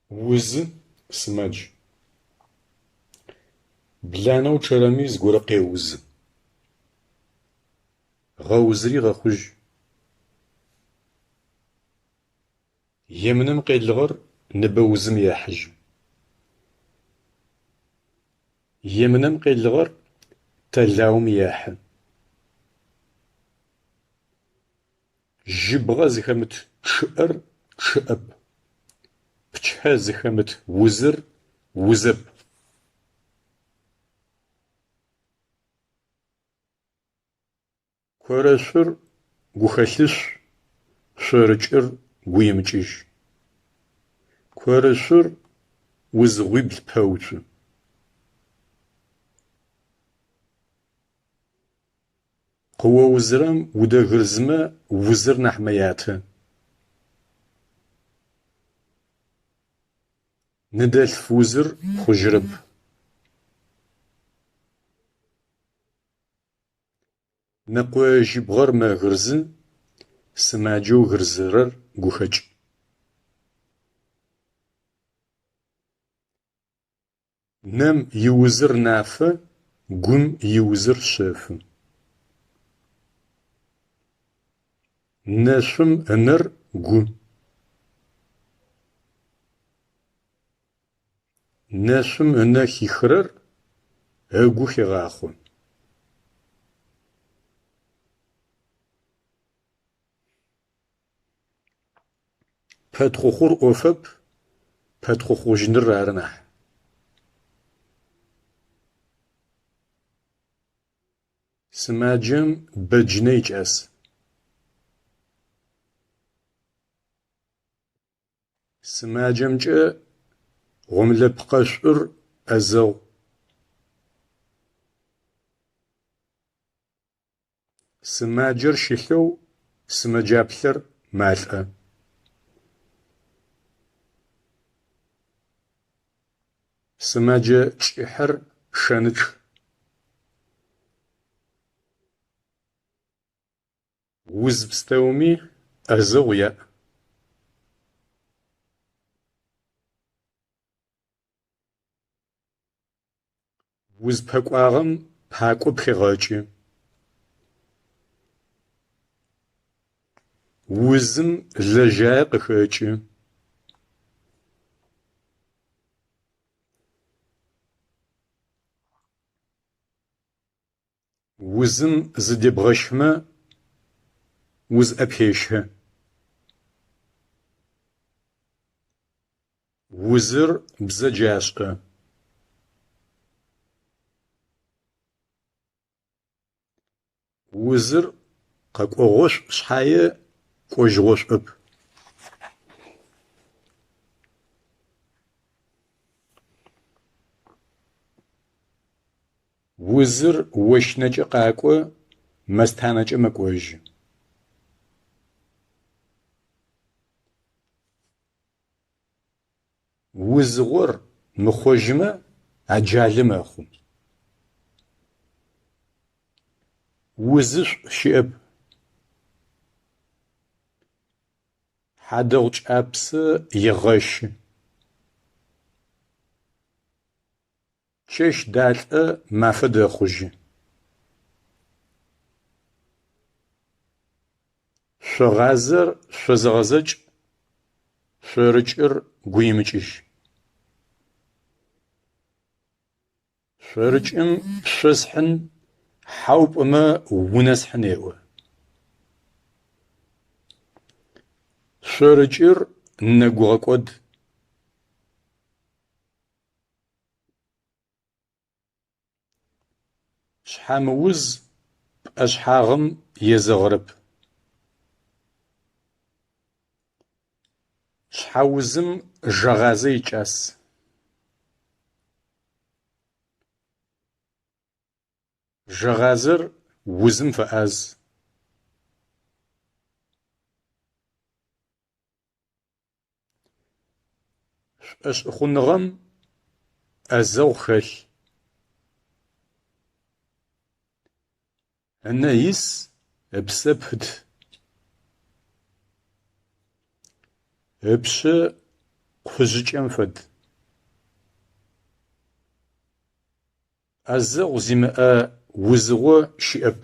Узы, сымадж. Бланэу чъэрэми зыгорэ къеузы. Гъэузыри гъэхъужь. Емынэм къелыгъэр ныбэ узым ехьыжьы. Емынэм къелыгъэр тэлаум ехьы. Жьыбгъэ зыхэмыт чъыӏэр чъыӏэп, пчъэ зыхэмыт узыр узэп. Корэшъур гухэлъышӏу, шъорыкӏыр гуемыкӏыжь. Корышъур узыгъуибл пэуцу. Къыоузырэм удэгырзымэ узыр нахь мэятэ. Ныдэлъф узыр хъужьырэп. Нэкъое жьыбгъэр мэгырзы, сымаджэу гырзырэр гухэкӏ. Нэм иузыр нафэ, гум иузыр шъэфы. Нэшъум ынэр гу. Нэшъум ынэ хихырэр ыгу хегъахъо. Пэтхъухъур ӏофэп, пэтхъухъужьыныр ары нахь. Сымаджэм бэджынэ икӏас. Сымаджэмкӏэ гъомлэпкъэшӏур ӏэзэгъу. Сымаджэр щылъэу сымэджаплъэр малӏэ. Сымэджэ кӏыхьэр шэнычъ. Уз пстэуми ӏэзэгъу яӏ. Узпэкӏуагъэм пакӏо пхегъэкӏы. Узым лэжьае къыхэкӏы. Узым зыдебгъэщхмэ, узӏэпещэ. Узыр бзэджашӏэ. Узыр къэкӏогъошӏу шъхьае кӏожьыгъошӏоп. Узыр ощынэкӏэ къакӏо, мэстанэкӏэ мэкӏожьы. Узыгъор мыхъожьымэ аджалы мэхъу. Узышӏу щыӏэп. Хьадэгъу кӏапсэ егъэщы. Чэщ далӏэ мафэ дэхъужьы. Шъогъазэр шъо зэгъэзэкӏ, шъорыкӏыр гуимыкӏыжь. Шъорыкӏым шъо схьын, хьау пӏомэ унэ схьын еӏо. Шъорыкӏыр нэгугъэкӏод. Шъхьэмыуз пӏэшъхьагъым езэгъырэп. Шъхьэузым жэгъазэ икӏас. Жэгъазэр узым фэӏаз. Шӏошъхъуныгъэм ӏэзэгъу хэлъ. Ынэ ис, ыпсэ пыт. Ыпшъэ Къужъыкӏэм фэд. Ӏэзэгъу зимыӏэ узыгъо щыӏэп.